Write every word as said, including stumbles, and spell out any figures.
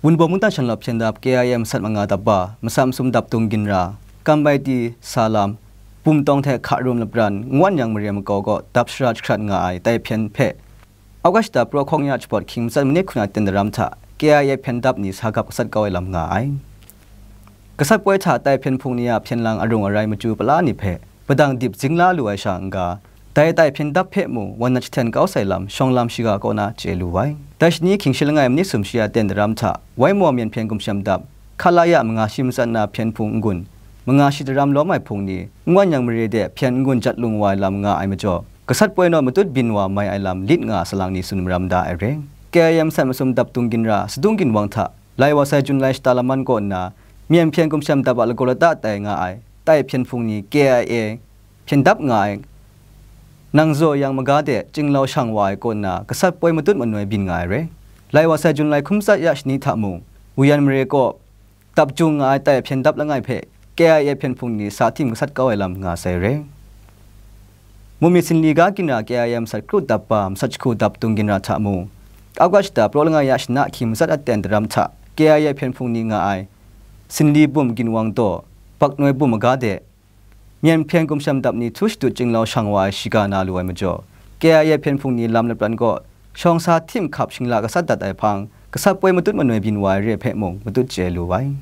Wunpawng mungdan shanlawt hpyen dap K I A masat manga dap ba, masat masum dap dung ginra, Kambaiti, Salam, Bumtawng hte Hkarum lapran, Ngwan Yang mare makau kaw dap shara jahkrat nga ai tai hpyen hpe, August da praw hkawng ya jahpawt hkying matsat manit hkun a ten daram hta K I A hpyen dap ni sa gap gasat kau ai lam nga ai. Gasat poi hta tai hpyen hpung ni a hpyen lang arung arai machyu pala ni hpe padang dip zing la lu ai sha n-ga, dai tai hpyen dap hpe mung wan nat jahten kau sai lam shawng lam shiga kaw na chye lu ai. Dai shani hkying shi langai manit sum shi a ten daram hta, Waimaw myen hpyen gumshem dap, Khalaya manga shi matsat na hpyen hpung n-gun, manga shi daram lawm ai hpung ni, Ngwan Yang mare de hpyen n-gun jat lung wa ai lam nga ai majaw, gasat poi naw matut byin wa mai ai lam lit nga salang ni tsun maram da ai re. K I A masat masum dap dung ginra, sadung ginwang hta, lai wa sai Jun lai shata laman kaw nna, myen hpyen gumshem dap a lagaw lata tai nga ai, tai hpyen hpung ni K I A hpyen dap nga ai, nang zaw yang maga de chinglau shang wa ai kaw nna, gasat poi matut manoi byin nga ai re. Lai wa sai Jun lai hkum tsat ya shani hta mung, Wuyan mare kaw dap jung nga ai tai hpyen dap langai hpe K I A hpyen hpung ni sa htim gasat kau ai lam nga sai re. Mumi sinli ga ginra K I A masat kru dap ba, masat jahku dap dung ginra hta mung, August da praw langai ya shana hkying matsat aten daram hta K I A hpyen hpung ni nga ai, sinli bum ginwang daw, baknoi bum maga de, myen hpyen gumshem dap ni htu shadut chinglau shang wa ai shiga na lu ai majaw, K I A hpyen hpung ni lam lapran kaw shawng sa htim hkap shingla gasat dat ai hpang, gasat poi matut manoi byin wa ai re hpe mung matut chye lu ai.